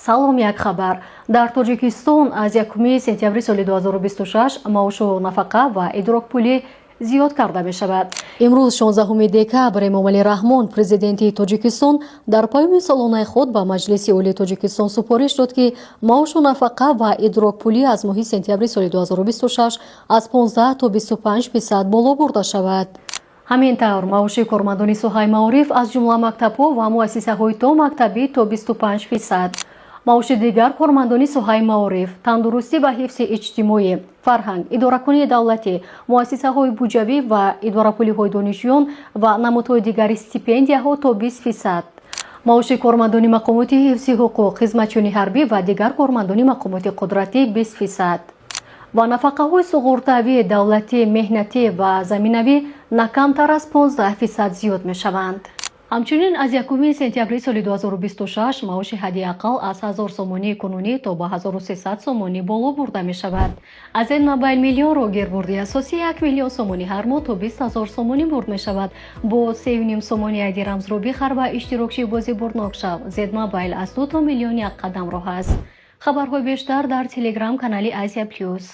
Салом, як хабар. Дар Тоҷикистон аз 1 сентябри соли 2026 маошу нафақа ва идрокпулӣ зиёд карда мешавад. Имрӯз, 16 декабр, Эмомалӣ Раҳмон, Президенти Тоҷикистон, дар паёми солонаи худ ба Маҷлиси Олии Тоҷикистон супориш дод, ки маошу нафақа ва идрокпулӣ аз моҳи сентябри соли 2026 аз 15 то 25% боло бурда шавад. Ҳамин тавр, маоши кормандони соҳаи маориф, аз ҷумла мактабҳо ва муассисаҳои томактабӣ, то 25%, маоши дигар кормандони соҳаи маориф, тандурустӣ ва ҳифзи иҷтимоӣ, фарҳанг, идоракунии давлатӣ, муассисаҳои буҷавӣ ва идорапулиҳои донишҷӯён ва намудҳои дигари стипендияҳо то 20%, маоши кормандони мақомоти ҳифзи ҳуқуқ, хизматчиёни ҳарбӣ ва дигар кормандони мақомоти қудратӣ 20% ва нафақаҳои суғуртавӣ, давлатӣ, меҳнатӣ ва заминавӣ на камтар аз 15% зиёд мешаванд. Ҳамчунин, аз 1 сентябри соли 2026 маоши ҳадди ақал аз 1000 сомонии кунунӣ то ба 1300 сомонӣ боло бурда мешавад. Аз Z Mobile миллионро гир бурди асосӣ 1 миллион сомонӣ, ҳар моҳ то 20 ҳазор сомонӣ бурд мешавад. Бо 3,5 сомонӣ айди рамзро бихар ва иштирокчии бози бурднок шав. Z Mobile аз 2 то миллион як қадам роҳ аст. Хабарҳои бештар дар Телеграм канали Азия Плюс.